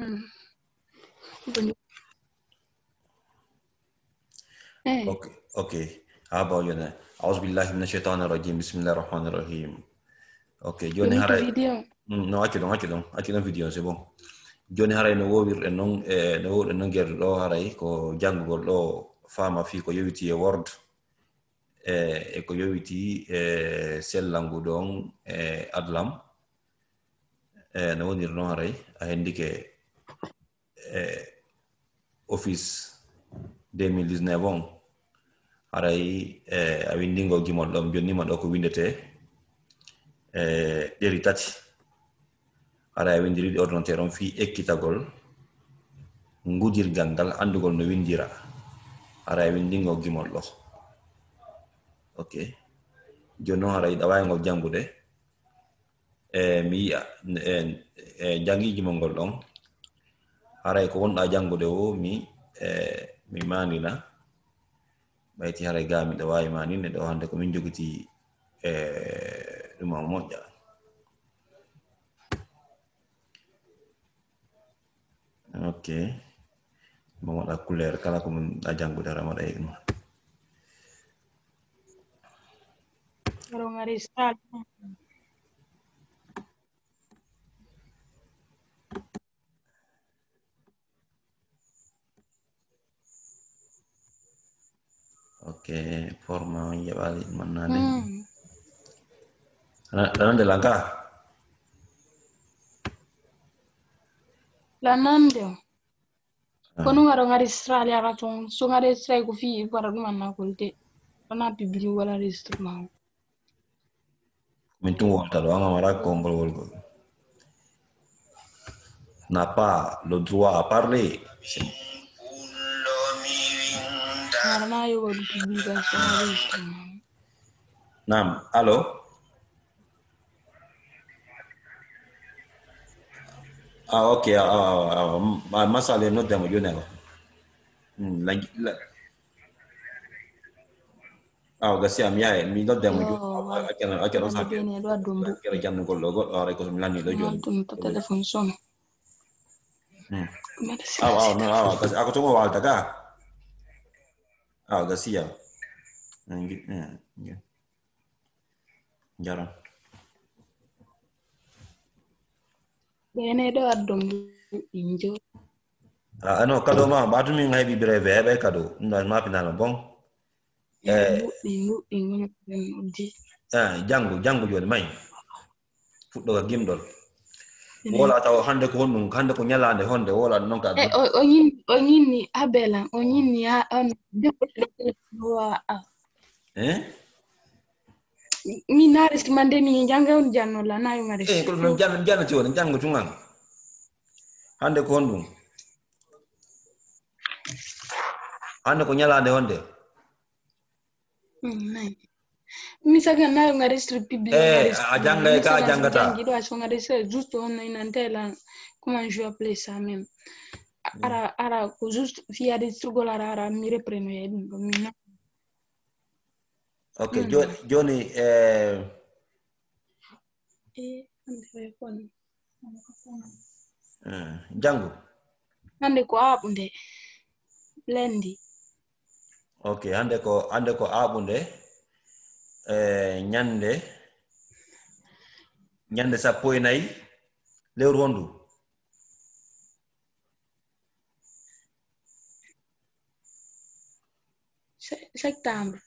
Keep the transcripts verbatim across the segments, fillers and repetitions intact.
Mm. Bonjour. Eh. Ok, ok. Ah, bon, yo ne. أعوذ بالله من الشيطان الرجيم. بسم الله الرحمن الرحيم. Ok, joni haray. Video. Mm, no, accu ɗon, accu ɗon, accu ɗon video, c'est bon. Joni haray no wowirɗen non, e, no wowirɗen non gerde ɗo haray ko janngugol ɗo faama fii ko yowiti e Word, e, e ko yowiti e sellangu ɗon e Adlam. E, no woniri non haray, a hendike e Office deux mille dix-neuf on, haray, e, a winndingo gimol ɗon, jonnima ɗo ko winndetee, e, ɗeri tati. Haray a winndiri ɗi ordinateur on fii ekkitagol ngudirgal ngal, anndugol no winndira. Haray a winndingo gimol ɗo. Ok. Jooni non haray ɗa waawi ngol janngude. E, mi yi'a, e, e, janngi gimol ngol ɗon. Haray ko wonɗa janngude o, mi, e, mi maandina. Ɓayti haray gaa miɗo waawi maandinde ɗo hannde ko min jogiti, e, ɗum o moƴƴa. Ok. Mo waɗa couleur kala ko mun a janngude haray waɗa e ɗum. Aro ngari sal. Ok, forma on yeɓali mannaade. Mm. Lanande lanka. Lanande. Ah. Kono ngaro ngari Australia ka tun. So ngari Australia ko fi bara ɗum anna kolde. Wona public wala enregistrement. Min tun wonta ɗo, an a mara ko ngol wolgol. N'a pas le droit à parler. Mara na yo wadu publication enregistrement. Naam, allo? Ah, ok, ah, ah, ah, ah, ma-, masala, noddemo jooni, awa. Hmm, la, la, awa, gasi am, yaye, mi noddemo jooni, awa, accana, accana, sa, accana jannugol ɗo, goɗɗo, haray ko so mi lanni ɗo jooni. Noddum to téléphone son. Hmm. Awa, awa, no, awa, gasi, ako to mo walta ka? Awa, gasi, awa. Ngi-, eh, ngi-, njaram. Ɓene ɗo addum injo. Ah, non, cadeau ma, ɓatu min haybi breve, heɓe cadeau. Nda ma final bon. Eh. Ɗi, ɗi, ɗi, ɗi, ɗi. Eh, janngu, janngu jooni, may. Fuɗɗo ka gimɗol. Ene. Wola taw hannde ko honɗum, hannde ko ñalaande honde, wola noon ka. Eh, o, o ñin-, o ñinni Abela, o ñinni ha, on, debbo ɗo, wa, a. Eh? Mi naari si mande mi jannga on janno la, na yo ngari. Eh, ko ɗum janno, janno ti woni, janngo tun an. Hannde ko honɗum? Hannde ko ñalaande honde? Mm, nay. Mi saga na yo ngari sur public, eh, ngari sur a jannga e ka a janngata. Janngi ɗo, a so ngari sur juste on no inante la, comment je vais appeler ça même? Mm. Ara, ara, ko juste fiya de strugol ara, ara, mi repreno e ɗum ɗo, mi na. Ok, mm. Joni, joni, eh, eh, hannde ko e kon. Eh, janngo? Hannde ko aaɓunde. Lundi. Ok, hannde ko, hannde ko aaɓunde. Eh, ñande, ñande sappo e nayi, lewru wondu? Se-, septembre.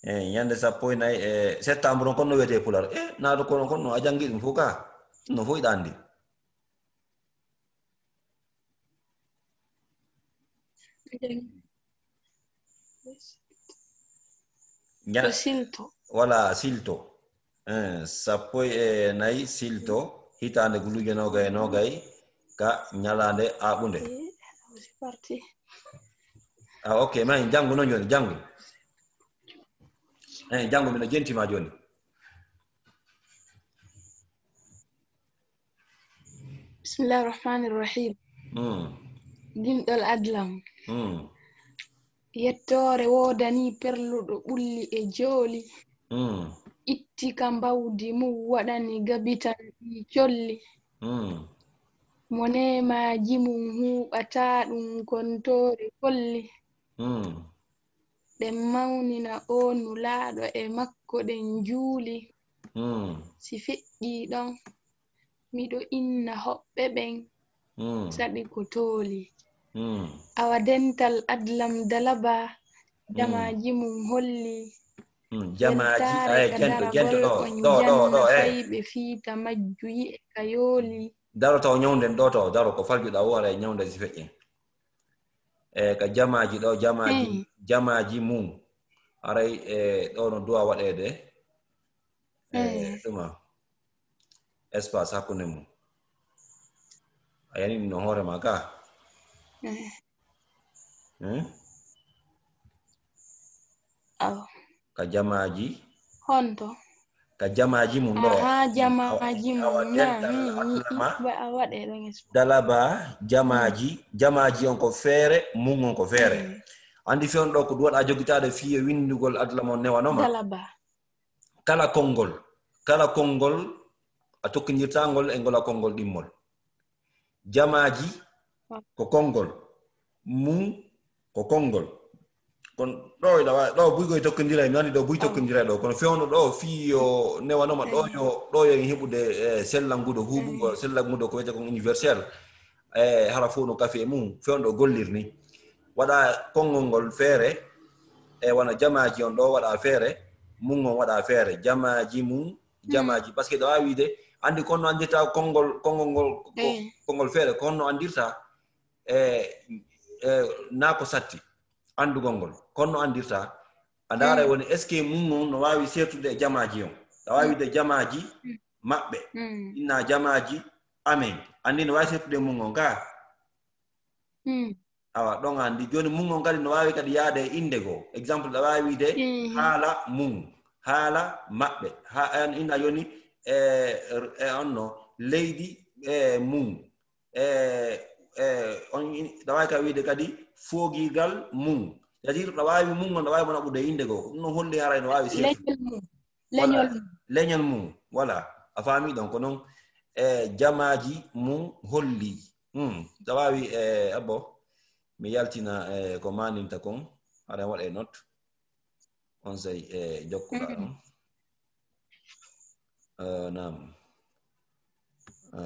Eh, ñande sappo e nayi e septembre on, kono no wiyetee Pulaar? Eh, naa ɗo kono, kono a janngi ɗum fof ka? No fof iɗa anndi. Ña-, ko silto. Wala silto. Eh, sappo e nayi silto, hitaande guluuje noogay e noogay, ka ñalaande aaɓunde. Eh, c'est parti. Ah, ok, may janngu noon jooni, janngu. Eh, janngu, mino jentima jooni. Bismillahir Rahmanir Rahim. Mm. Gimɗol Adlam. Mm. Yettoore woodani perluɗo ɓulli e jooli. Mm. Itti ka mbawdi mum waɗani gabitan ɗi colli. Mm. Mo neemaaji mum huuɓataa ɗum kontoore golli. Hmm. Ɗen mawnina oo nulaaɗo e makko ɗen juuli. Hmm. Si feƴƴii ɗon, miɗo inna hoɓɓe ɓen Hmm. saɗi ko tooli. Hmm. Awa dental Adlam Dalaba jamaaji mum holli. Hmm. Jamaaji, Weltaare ay, ka gento, gento, daragol ɗo, on ɗo, ɗo, ɗo, janna eh. fayɓe fii tamajju yi'e ka yooli. Daro taw ñawden ɗo taw, daro ko faljuɗaa o, aray ñawden si feƴƴen. E ka jamaaji ɗo, jamaaji, Hmm. jamaaji mum. Aray, e, ɗo no duwa waɗeede. E, Hmm. ɗuma. Espace hakkunde mum. A yani no hoore ma ka. Hmm. Hmm? Awa. Ka jamaaji, Honto? ka jamaaji mum ɗo. Aha, jamaaji Awa, awa, mum. dental Na, mi, mi, Adlama. mi, a waɗe ɗon espace. Dalaba, jamaaji, jamaaji on ko feere, mum on ko feere. Andi fewndo ɗo ko duwaɗa jogitaade fii e winndugol Adlama on newanoma. Dalaba. Kala konngol, kala konngol a tokkindirta ngol e ngola konngol ɗimmol. Jamaaji ko konngol, mum ko konngol. Kono ɗo ina waawi, ɗo buy koye tokkondira, mi anndi ɗo buy tokkondira ɗo. Kono fewndo ɗo fii yo newanoma ɗo yo, ɗo yo en heɓude, eh, sellangudo huuɓugo, sellangudo ko wiyete kon universel. E hara fof no kafi e mum, fewndo gollirni. Waɗa konngol ngol feere, e wona jamaaji on ɗo waɗa feere, mum on waɗa feere, jamaaji mum, jamaaji. Parce que ɗo waawi wiide, anndi kono andirta konngol, konngol ngol, ko, Eh. konngol feere, kono andirta, e, e, naa ko satti, anndugol ngol, kono andirta, a ndaara woni, est-ce que mum on no waawi seertude e jamaaji on? Ɗo waawi wiide jamaaji maɓɓe, Mm. inna jamaaji amen. Anndi no waawi seertude e mum on ka? Mm. Awa, ɗon anndi. Jooni mum on kadi no waawi kadi yaade e innde goo. Exemple, ɗo waawi wiide Mhm. haala mum, haala maɓɓe. Ha, en inna jooni, e, e on no, leydi, e, mum. E, e, on in-, ɗo waawi ka wiide kadi foogigal mum. C'est-à-dire, ɗo waawi mum on, ɗo waawi mo naɓude e innde goo. Ɗum no holli haray no waawi seertude. Leñol mum. Voilà. Leñol mum. Leñol mum, voilà. A faami? Donc, noon, e jamaaji mum holli. Hmm. Ɗo waawi, e, abbo, mi yaltina, e, ko maaninta kon, haɗa waɗa e note. On sey, e, jokkuɗaa Mm. on. E, naam. E,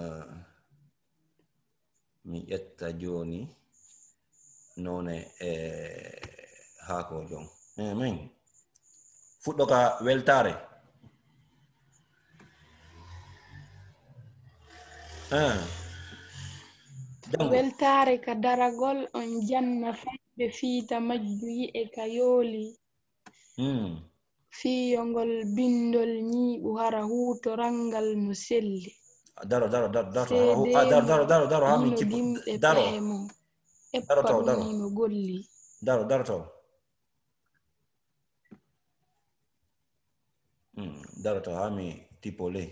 mi ƴetta jooni noone, e, haakoojo on. E, min. Fuɗɗo ka weltaare. E. Janngo. Weltaare ka daragol on janna fayɓe fii tamajju yi'e ka yooli. Hmm. Fii yo ngol binndol ñiiɓu hara huutoranngal no selli. Daro, daro, daro, daro, hara hu-, a, daro, daro, daro, daro, haa min Hino cippo-, dimɗe daro. Pehe mum. Daro Eppa taw, ɗum daro. Hino golli. Daro, daro taw. Hmm, daro taw, haa mi tippo ley.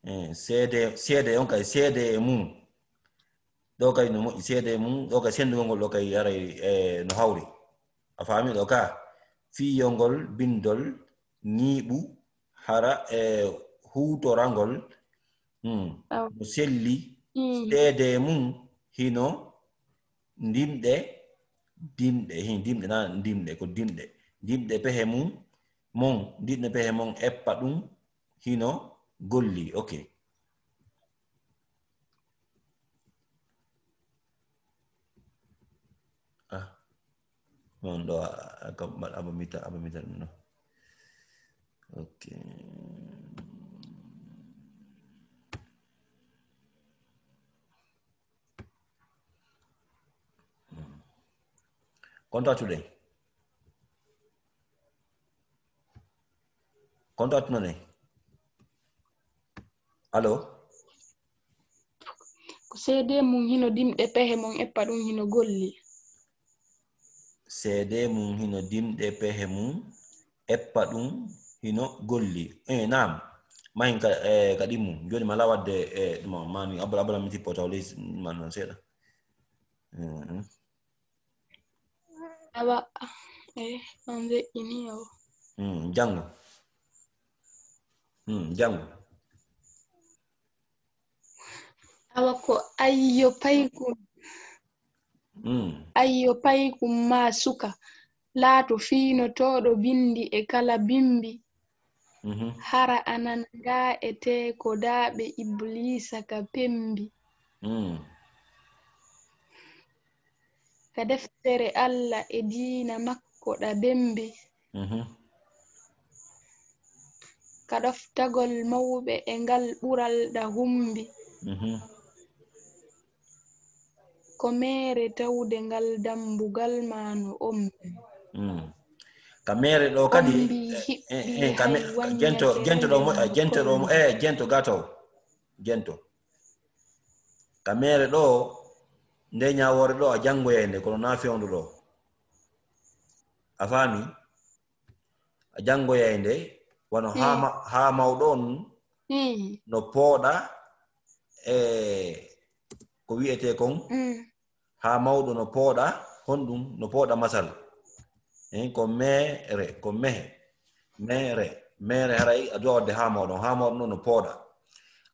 Eh, seede, seede on kay, seede e mum. Ɗo kay no moƴƴi, seede e mum, ɗo kay senndugol ngol ɗo kay aray, eh, no hawri. A faami ɗo ka? Fii yo ngol binndol ñiiɓu hara e huutorangol, hmm, Aw. No selli, Mm. seede e mum hino ndimɗe, dimɗe, hin dimɗe na dimɗe, ko dimɗe. Dimɗe pehe mum, mon, dimɗe pehe mon eppa ɗum hino golli. Ok. Ah. Non ɗo, a, a, ka, mbaɗ, aba mita, aba mita ɗum ɗo. Ok. Konto accuɗen. Konto accuɗen. Allo? Ko seede mum hino dimɗe pehe mum eppa ɗum hino golli. Seede mum hino dimɗe pehe mum eppa ɗum hino golli. Eh, naam. Mahin ka, eh, ka ɗimmum. Jooni mala wadde, eh, ɗum mani abala, abala mi tippo taw leysi man non seeɗa. Mhm. Awa, eh, on deƴƴini o. Hmm, janngo. Hmm, janngo. Ayyo paykun. Mm. Ayyo paykun ma suka. Laato fiinotooɗo binndi e kala bimbi. Mhm. Hara a nana ngaa e teekodaaɓe Ibliisa ka pembi. Mm. Ka deftere Alla e diina makko ɗa bembi. Mhm. Ka ɗoftagol mawɓe e ngal ɓural ɗa humbi. Mhm. Ko meere tawde ngal dambugal ma no ombi. Mm. Ka meere ɗo kadi, ombi eh, eh, hiɓɓi eh, ka me-, hay jento, wanya jento ɗo mo-, kerende jento ɗo mo-, eh, jento gato. Jento. Ka meere ɗo, nde ñaawoore ɗo, a janngoyay nde, kono na fewndo ɗo. A faami? A janngoyay nde, wano haa Mm. ma-, haa mawɗo on Mm. no pooɗa, e ko wi'etee kon, Mm. haa mawɗo no pooɗa, honɗum no pooɗa masal. Hein, ko meere, ko mehe. Meere, meere haray a duwa wadde haa mawɗo on, haa mawɗo on no pooɗa.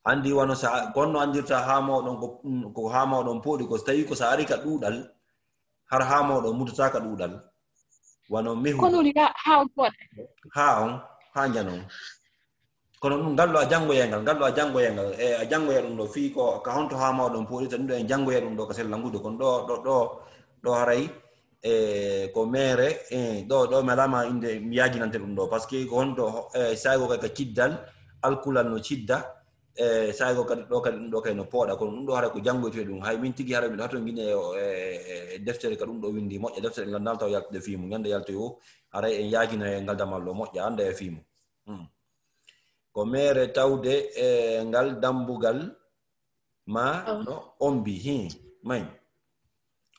Anndi wano sa, ko honno anndirta haa mawɗo on ko, ko haa mawɗo on pooɗi ko so tawi ko sa ari ka ɗuuɗal, har haa mawɗo on muddata ka ɗuuɗal. Wano mehu. Kono ni haa, haa on pooɗa. Haa on, haa njanon. Kono ɗum ngal ɗo a janngoyay ngal, ngal ɗo a janngoyay ngal, e a janngoya ɗum ɗo fii ko ka honto haa mawɗo on pooɗirta ɗum ɗo, en janngoya ɗum ɗo ka sella ngude, kono ɗo, ɗo, ɗo, ɗo haray, e ko meere, e ɗo, ɗo mi alaama innde mi yaajinante ɗum ɗo, parce que ko honto, e saaygo kay ka ciddal, alkulal no cidda, e saaygo kadi ɗo kadi ɗum ɗo kay no pooɗa, kono ɗum ɗo haray ko janngoytoy ɗum, hay min tigi haray miɗo hato ngine e, e, e deftere ka ɗum ɗo winndi moƴƴa, deftere ngal naltaw yaltude fii mum, ñande yaltoy o, haray en yaajinoya ngal damal ɗo moƴƴa, annda e fii mum. Hmm. Ko meere tawde e ngal dambugal ma Oh. no ombi, hi, may.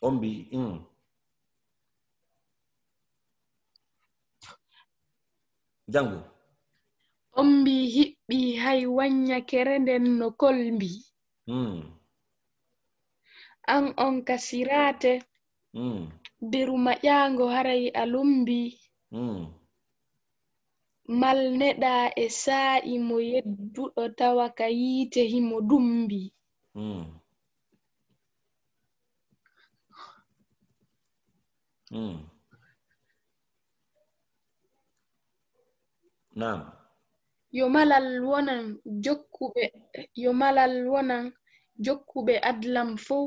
Ombi, hmm. Janngu. Ombi hiɓɓi hay wanya kere nden no kolmbi. Hmm. An on ka siraate, Hmm. beru maƴaango haray a lumbi. Hmm. Malneɗaa e saa'i mo yedduɗo tawa ka yiite himo dumbi. Hmm. Hmm. Naam. Yo malal wonan jokkuɓe, yo malal wonan jokkuɓe adlam fow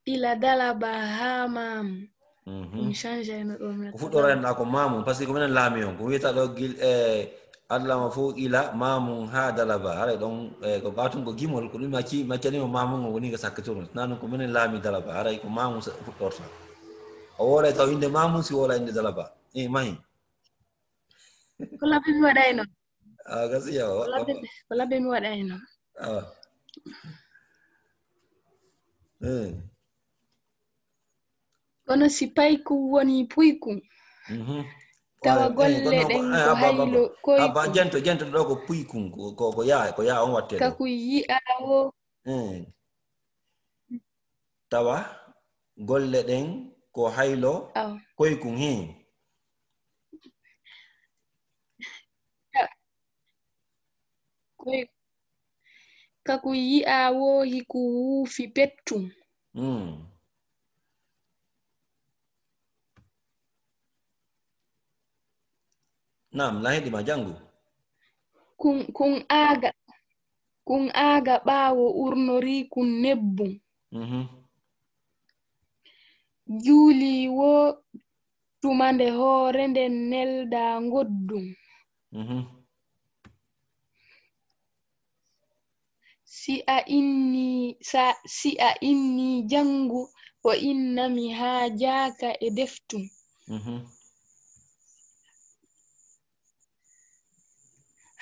ila dalaba haa maamu. Mhm. Ɗum change ayno ɗo mi ko fuɗɗorayno ɗa ko maamu, parce que ko minen laami on. Ko wiyata ɗo gil, e adlama fow ila maamu haa dalaba. Haray ɗon, e ko ɓatum ko gimol, ko ɗum mi acci, mi accanima maamu ngo woni ko sakkitoro. Sinaa ɗum ko minen laami dalaba. Haray ko maamu sa-, fuɗɗorta. O woola taw innde maamu si woola innde dalaba. E mahi. Ko laɓi mi waɗayno. Ah, gasiya o. Ko laɓi, ko laɓi mi waɗayno. Ah. Eh. Kono si payku woni puyku. Mhm. Tawa golle ɗen ko haylo koyku. Abba, jento, jento ɗo ko puykun, ko, ko, ko yaa, ko yaa on watte ɗo. Kaku yi'a wo. Eh. Tawa golle ɗen ko haylo koyku, hin. Koy-, kaku yi'a wo hiku wuufi pettu. Hmm. Naam, na heɗi ma janngu. Kun, kun aaga, kun aaga ɓaawo urnori kun nebbun. Mhm. Juuli wo tuma nde hoore nden nelda ngoddun. Mhm. Si a inni, sa, si a inni janngu, o inna mi haajaaka e deftu. Mhm.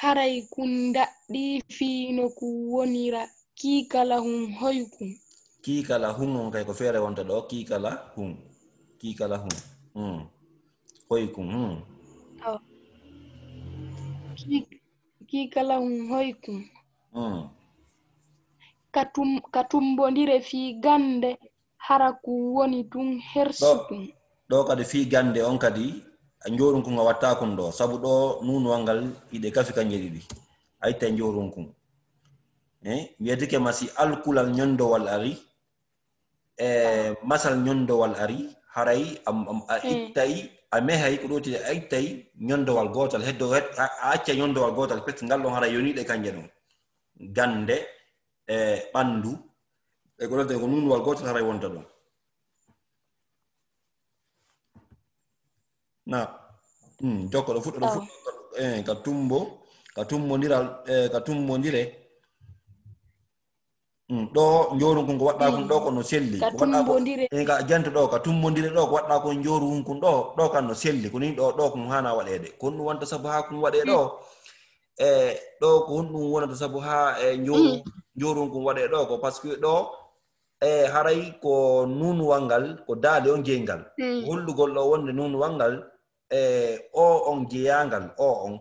Haray kun daɗɗi fii no kun wonira, kii kala hun hoykun. Kii kala hun on kay ko feere wonta ɗo, kii kala hun. Kii kala hun. Hmm. Hoykun, hmm. Awa. Kii, kii kala hun hoykun. Hmm. Ka tum-, ka tumbondire fii gannde, hara ku woni tun hersukun. Ɗo, ɗo kadi fii gannde on kadi, njoorun kun a watta kun ɗo. Sabu ɗo nuunuwal ngal hiɗe kafi kanje ɗiɗi. A itta njoorun kun. Eh, wiyetike ma si alkulal ñonndowal ari, e masal ñonndowal ari, haray am, am, a ittay, a mehay ko ɗoti a ittay ñonndowal gootal, heddo, het-, a, a acca ñonndowal gootal, pet ngal ɗon haray yoniɗe kanje ɗon. Gannde, e ɓanndu, e ko ɗon ko nuunuwal gootal haray wonta ɗon. Na. Hmm, jokko ɗo fuɗɗo, ɗo fuɗɗo, eh, ka tumbo, ka tumbondiral, eh, ka tumbondire. Hmm, ɗo njooru kun ko waɗɗa kun ɗo ko no selli. Ka tumbondire. Eh, ka janto ɗo, ka tumbondire ɗo ko waɗɗa kon njooru kun ɗo, ɗo kan no selli. Ko ni ɗo, ɗo kun hana waɗeede. Ko ɗum wonta sabu ha kun waɗe ɗo. E ɗo ko honɗum wonata sabu ha, e, njooru, njooru kun waɗe ɗo ko parce que ɗo, e, haray ko nuunuwal ngal, ko daali on jeyngal. Ko hollugol ɗo wonde nuunuwal ngal, e, o on jeyangal, o on.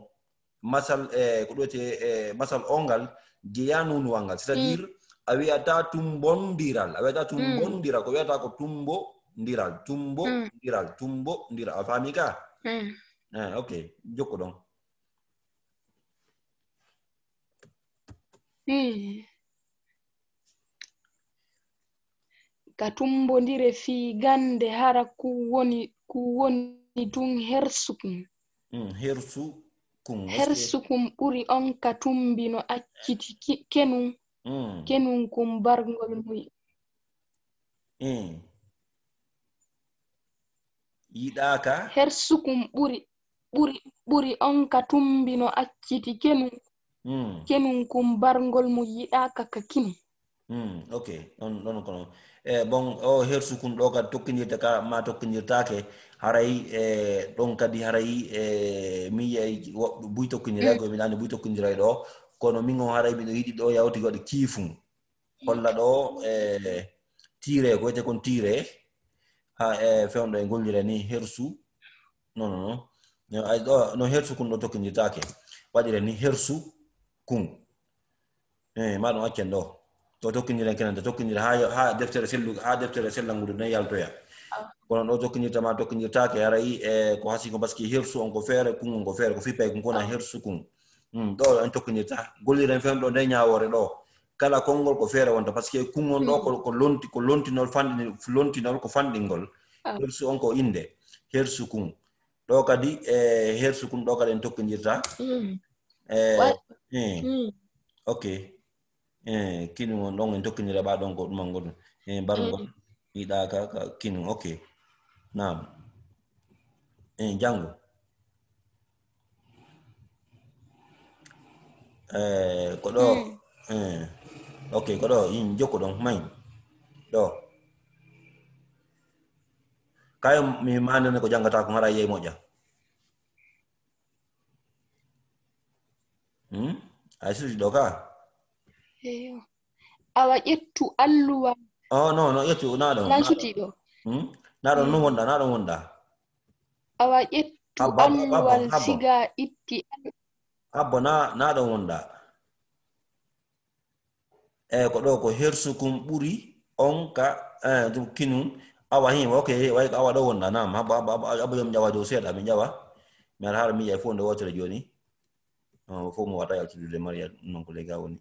Masal, e, ko ɗo te, e, masal o ngal jeya nuunuwal ngal. C'est-à-dire, a wiyata tumbondiral, a wiyata tumbondiral, ko wiyata ko tumbondiral, tumbondiral, tumbondiral. A faami ka? Eh, ok, jokku ɗon. Hmm. Ka tumbondire fii gannde hara ku woni, ku woni tun hersu kun. Hmm, hersu kun. Hersu kun ɓuri on ka tumbi no acciti ki-, kenun. Hmm. Kenun kun barngol muy. Hmm. Yiɗaaka? Hersu kun ɓuri, ɓuri, ɓuri on ka tumbi no acciti kenun. Hmm. Kenun kun barngol mu yiɗaaka ka kinu. Hmm, ok, ɗon, ɗon kono. E, bon, o hersu kun ɗo kadi tokkindirta ka, ma tokkindirtaake, haray, e, ɗon kadi haray, e, mi yi'ay woɓɓe buy tokkindira, ko mi nani buy tokkindiray ɗo, kono min on haray miɗo yiɗi ɗo yawti waɗi kiifun. Holla ɗo, e, tiire, ko wiyete kon tiire, ha, e, fewndo e gollira ni hersu. Non, non, non. No, ay, ɗo, no hersu kun ɗo tokkindirtaake. Waɗire ni hersu kun. Eh, ma ɗum accen ɗo. To tokkindiren kenen, to tokkindira ha, ha deftere sellu, ha deftere sellangude ne yaltoya. Kono ɗo tokkindirta ma tokkindirtaake, haray, e, ko hasi ko parce que hersu on ko feere, kun on ko feere, ko fippay kun kona hersu kun. Hmm, ɗo en tokkindirta. Golliren fen ɗo nde ñaawoore ɗo. Kala konngol ko feere wonta, parce que kun on ɗo ko, ko lonti, ko lontinol fanɗini-, lontinol ko fanɗingol. Hersu on ko innde. Hersu kun. Ɗo kadi, e, hersu kun ɗo kadi en tokkindirta. Mm. E, wa-, eh. Mm. Ok. Eh, kinu on ɗon en tokkindira ɓa ɗon ko ɗum ngol. Eh, barngol. Mm. Yiɗaaka ka kinu. Ok. Naam. Eh, janngo. Eh, ko ɗo. Mm. Eh. Ok, ko ɗo. Yin jokko ɗon. May. Ɗo. Kayo mi manene ko janngata ko hara yeey moƴƴa. Hmm? Ay suuti ɗo ka? Eyo. Awa ƴettu alluwa. Oh, no, no, ƴettu, na ɗon, na ɗon. Suuti ɗo. Hmm? Na ɗon, no wonɗa, na ɗon wonɗa. Awa ƴettu alluwal siga itti al- Abbo, na, na ɗon wonɗa. Eyi, ko ɗo ko hersu kun ɓuri on ka, eh, ɗum kinun. Awa hin, ok, way ko awa ɗo wonɗa, naam. Haba, haba, haba, haba, yo mi ƴawa dow seeɗa, mi ƴawa. Mi ara hara mi yi'a fof nde wootere jooni. Oh, fof mo wata yaltude Maria, non ko lega woni.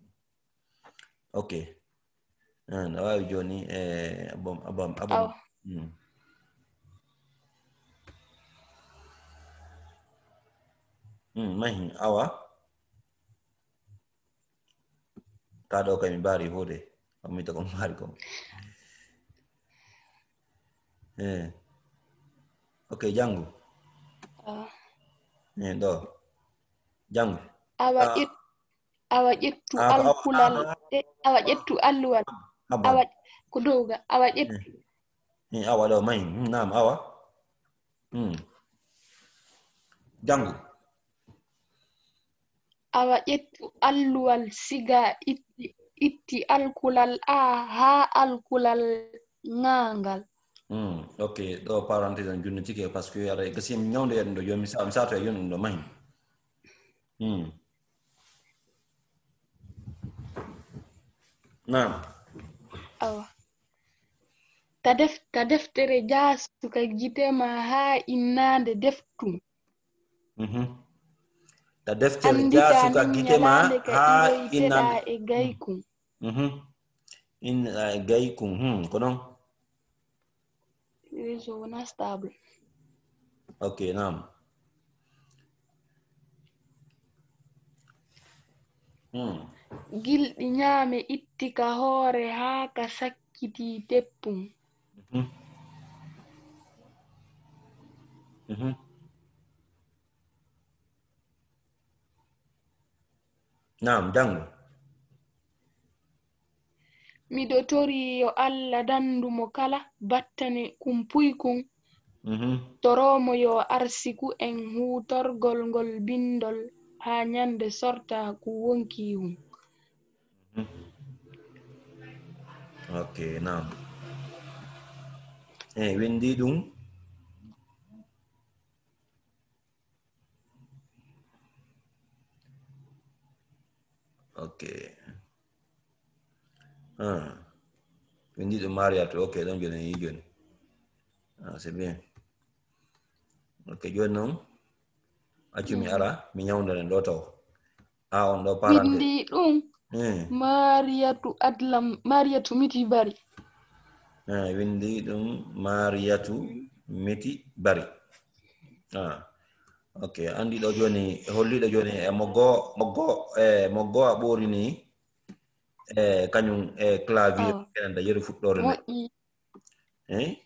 Ok. Eh, na waawi jooni, eh, abam, abam, abam. Awa. Hmm. Hmm, mahi, awa. Ka ɗo kay mi mbaari fof de. Ko mi to ko mi mbaari ko. Eh. Ok, janngu. Ah. Eh, ɗo. Janngu. Awa ƴet-, awa ƴettu alkulal, eh, awa ƴettu alluwal. Awa ko dow ga, awa ƴettu. Eh, awa ɗo, mahi. Hmm, naam, awa. Hmm. Janngu. Awa ƴettu alluwal siga itti, itti alkulal a haa alkulal ŋa ngal. Hmm, ok, ɗo parenthèse on junnitike parce que aɗa gasi mi ñawde ɗum ɗo, jooni mi sa-, mi sato e yoni ɗum ɗo mahi. Hmm. Naam. Awa. Ta def-, ta deftere jaasu ka gite ma haa innaande deftu. Mhm. Ta deftere jaasu ka gite ma haa innaande. E gayku. Mhm. In, ah, gay kun. Hmm, ko non? Réseau wona stable. Ok, naam. Hmm. Gilɗi ñaame itti ka hoore haa ka sakkiti teppum. Mhm. Mhm. Naam, janngo. Miɗo torii yo Alla danndu mo kala battane kun puy kun. Mhm. Toroo mo yo arsiku en huutorgol ngol binndol haa ñande sorta ku wonkii hun. Mhm. Ok, naam. Eh, winndi ɗum. Ok. Ah. Winndi ɗum Mariatu. Ok, ɗon jooni, yi jooni. Ah, c'est bien. Ok, jooni noon. Accu mi ara, mi ñawndoren ɗo taw. Ah, on ɗo parenthèse. Winndi ɗum Eh. Mariyatu Adlam, Mariyatu Miti Bari. Eh, winndi ɗum Mariyatu Miti Bari. Ah. Ok, anndi ɗo jooni, holliɗo jooni e moggo, moggo, e moggo a ɓoorini e kañum e clavier Oh. kenan da yeru fuɗɗoore nde. Moƴƴi. Eh?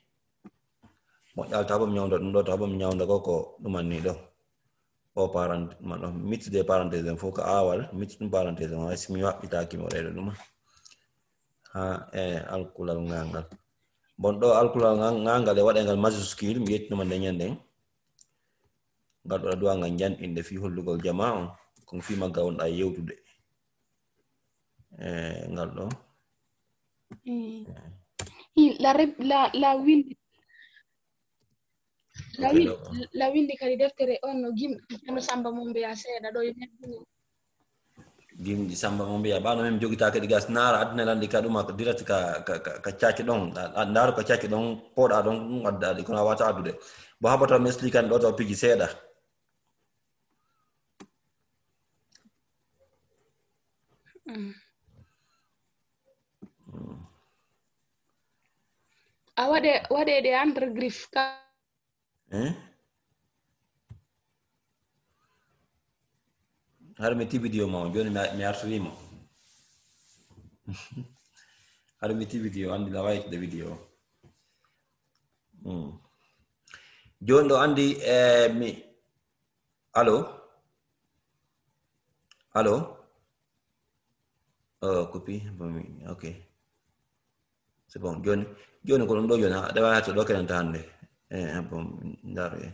Moƴƴal taw bom ñawnda ɗum ɗo, taw bom ñawnda ko, ko ɗuman ni ɗo. O parent-, man ɗo, mit des parenthèses en fof ko aawal, mit ɗum parenthèse on, hay si mi waɗɗitaaki mo ɗeɗo ɗuma. Ha, e alkulal ngal ngal. Bon, ɗo alkulal ngal, ngal ngal e waɗe ngal majuscule, mi yettinoma nde ñanden. Ngal ɗo duwa ngal janɗinde fii hollugol jamaa on, kon fii magga wonɗa yewtude. E ngal ɗo. Mm. I, la, rep- la, la winndi, la win-, la winndi kadi deftere on no gimɗi Ceerno Samba Mombeya seeɗa ɗo e nder ɗum. Gimɗi Samba Mombeya, ɓano min jogitaake ɗi gas naara addina lanɗi ka ɗuma ko direct ka, ka, ka, ka cacci ɗon. A, a ndaaru ka cacci ɗon, pooɗa ɗon, ɗum adda ɗi kono a wata addude. Bo habata mi explique an ɗo taw piji seeɗa. Mm. Mm. A waɗe, waɗe ɗe entre griffe ka. Eh? Har mi ti vidéo ma o, jooni mi, mi artirimo. Har mi ti vidéo, anndi la waytude vidéo. Mm. Jooni ɗo anndi, eh, mi, allo? Allo? Oh, coupé. Bon, mi, ok. C'est bon. Jooni, jooni ko ɗum ɗo jooni, ha, ɗe wayata ɗo kenanta hannde. Eh, bon, ndaro, eh.